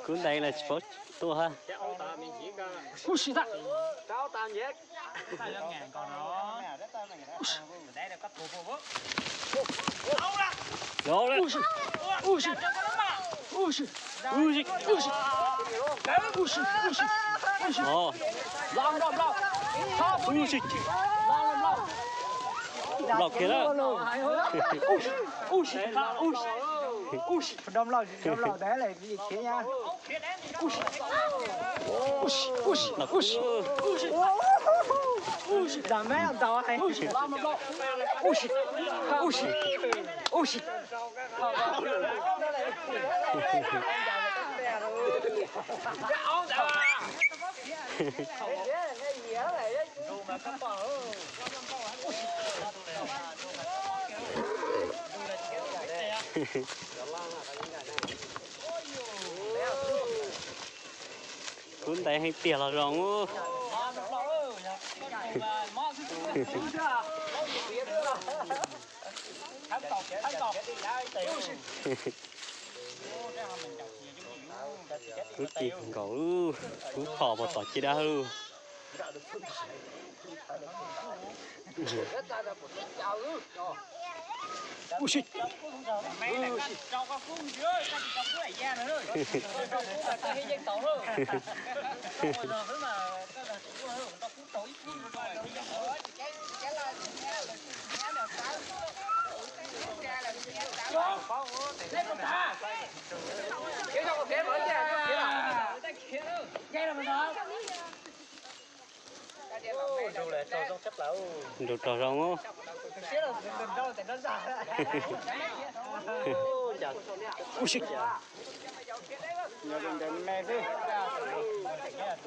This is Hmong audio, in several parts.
Kub ntais los tsis paub tuaj ha. Nplaum khiav lawm. Kub ntais heev tiag los zoo. Kub ci nkaus, kub phom puas tom ci dab lug. Nrug rog zoo.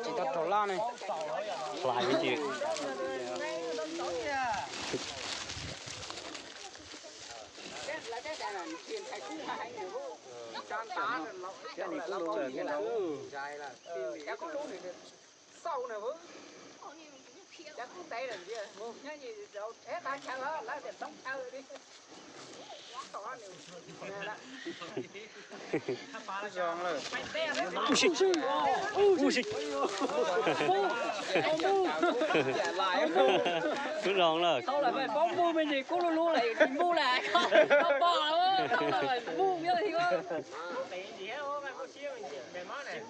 Tsis tau raug laj ne. Hlais me ntsis.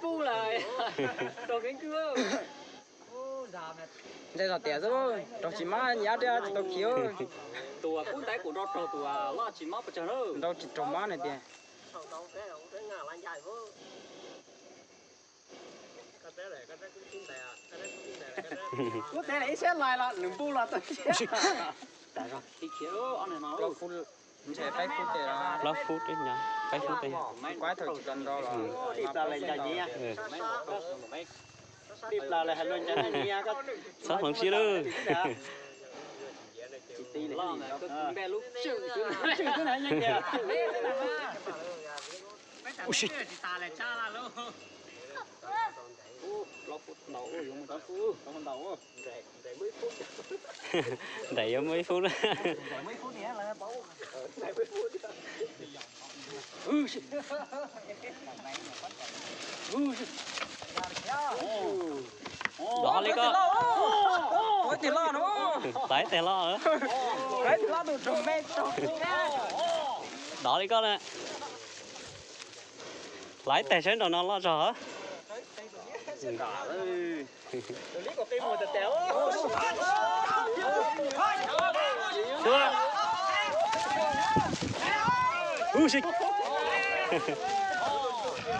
Kub zoo lawm. Ntshai zog tias xwb, raug tsis mab nyab thiab tsis tau khiv. Tus kub ntais kuv nrau raug tus loj tsis mab pes tsawg na. Nrau tsis raug mab ne tiag. Kub ntais ib sab lais los nws npuj los tau. Plaub fub, ntshe peb fub tes. Plaub fub, peb fub tes. Kuv ib thaum tsis tau nrau los. Txhob hloov siab lawm. Nraim yuav muaj ib fub na. Dov li koj. Hlais tes loj. Dov li koj na. Hlais tes saib nraum no loj zog. Huv si.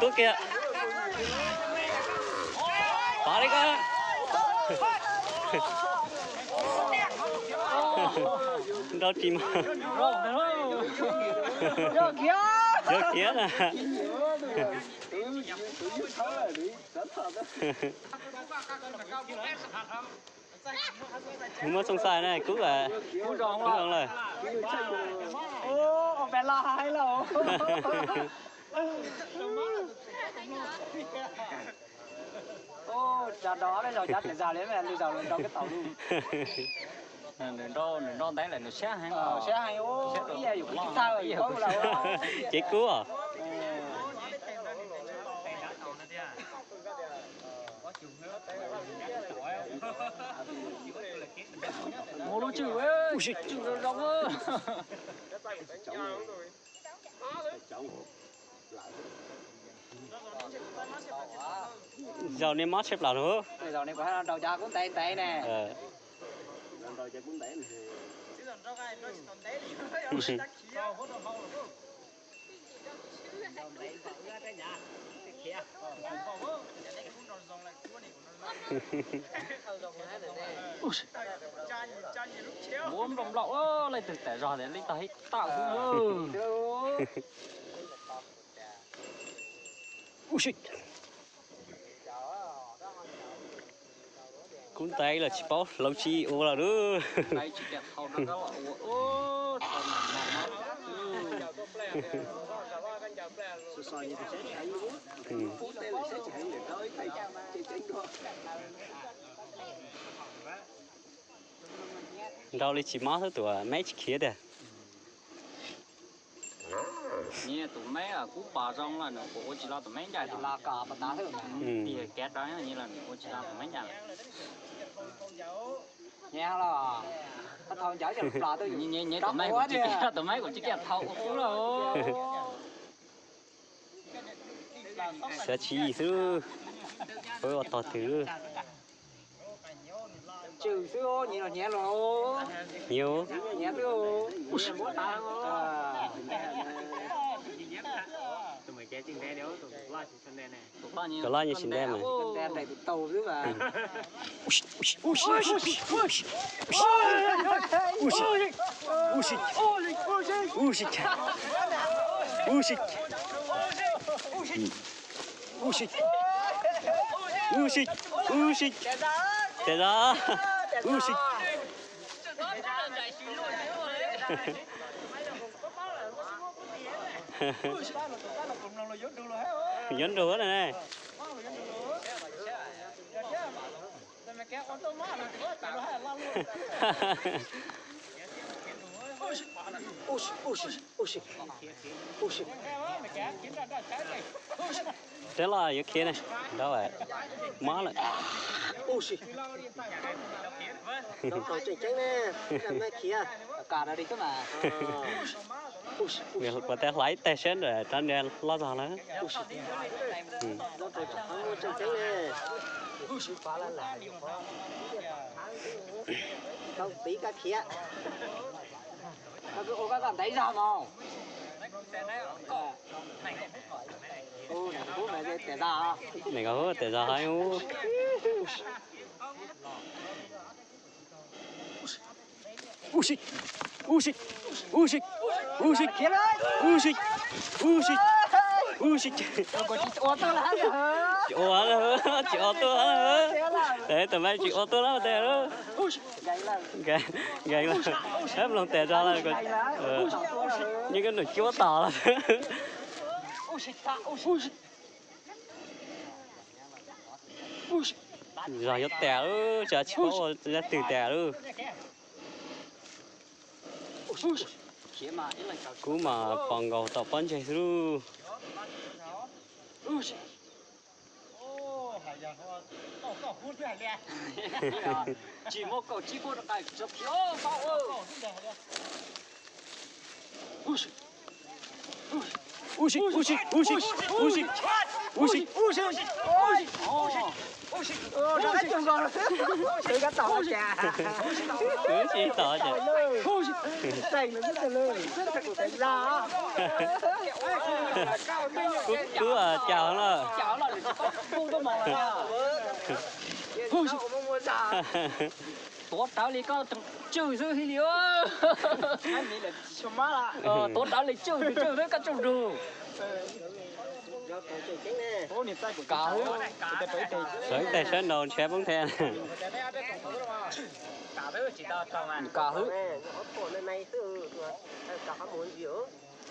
Tuaj kiag. Pov li koj. Nrau tsis mas. Yog kiag na. Muaj txooj xaij na, kub lawm. Kub zoo lawm. Tsa nrau ob peb zaug cav tawm zag li, lwm zaus los nrau kab taus lug. Nws nrau, nws nrau ntev lawm nws siab heev. Siab heev, ib yam yus tsis tag ib yam paub lawm. Ces kub os. Mus lub tswm, tswm zoo zoo. Zaum nej mob tshaj plaws lawm. Zaum nej kuv hais los nraus cov kub ntev ntev ne. Muab nplooj nploj leej twg tam zog tias leej tog hib tawm xwb. Kub ntev los tsis paub hloov tsis ua lawm lauj. Nrau li tsis mob xwb, tus meb tsis khiav tiag. Nyias tus meb kub pos zoo los nws kuj ua tsis los tus meb ncaim. Tias kev rau nyias los nws ua tsis los tus meb ncaim. Nyias los, koj thau ncaws coj los plos twb nyias tus meb kuj tsis kiag, tus meb kuj tsis kiag thau ua kub lauj. Xav tsis yig xwb, pab ua tog twg. Tswm xwb, nyias los nyias los. Nyias, nyias xwb. Tus loj nyias tsis ntev mas. Ntev tus tau xwb mas. Ub si, ub si. Tes zog. Ub si. Yuav nrug na. Rab loj yuav khiav ne, nrau mob lawm. Tseem ceeb ne, khiav. Puas tau hlais ib teg seb nram rab ntiag loj zog lawm. Tau tiv koj khiav. Ua koj kom ntev zog mas. Nees nkaum hub tes zog hab. Ub si, ub si, ub si, ub si, ub si, ub si, ub si, ub si. Tsis ua tuaj, tsis ua tuaj. Tes tus me tsis ua tuaj lawm tes. Nkees lawm, mloog tes zog lawm. Nyob koj num cuab tom lawm. Zog yuav tas lawm, tsis paub ua leej twg tas lawm. Kub mas pos nkaus tom pob ntseg xwb lauj. Ub si, ub si, ub si, ub si, ub si, ub si. Tsis tom cas. Kub cas lawm. Tuav rawv li koj tswj xwb li. Tuav rawv li tswj, tswj xwb koj tswj nrug. Kom hwb, sawv ib teg sawv nraud ntshe poob thiab. Kom hwb.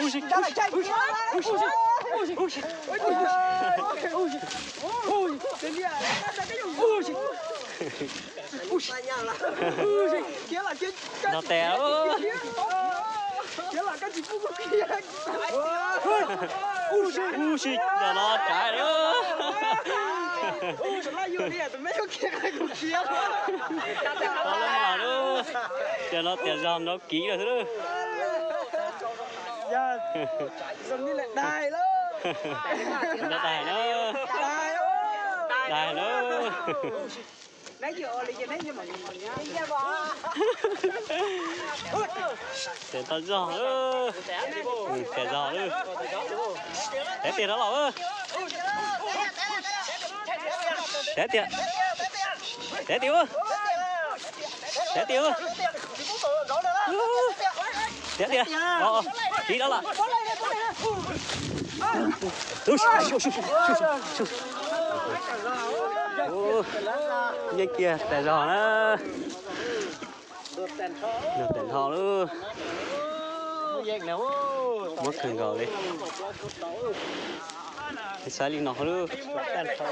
Ub si, ub si, ub si, ub si, ub si, ub si. Nrog tes. Ub si, yog no tsav lawm. Tau lawm mas lub. Yog no tias zog nrau kiv lawm xwb lub. Nrau tais na. Tais na. Tes tau zog lawm. Tes zog lawm. Tes tias rov los. Tes tias. Tes tias. Tes tias. Tes tias. Kiv rov los. Yeej kiag tes zog na. Nrog tes nrho lub. Muab kawg nkaus li. Saib li no lub.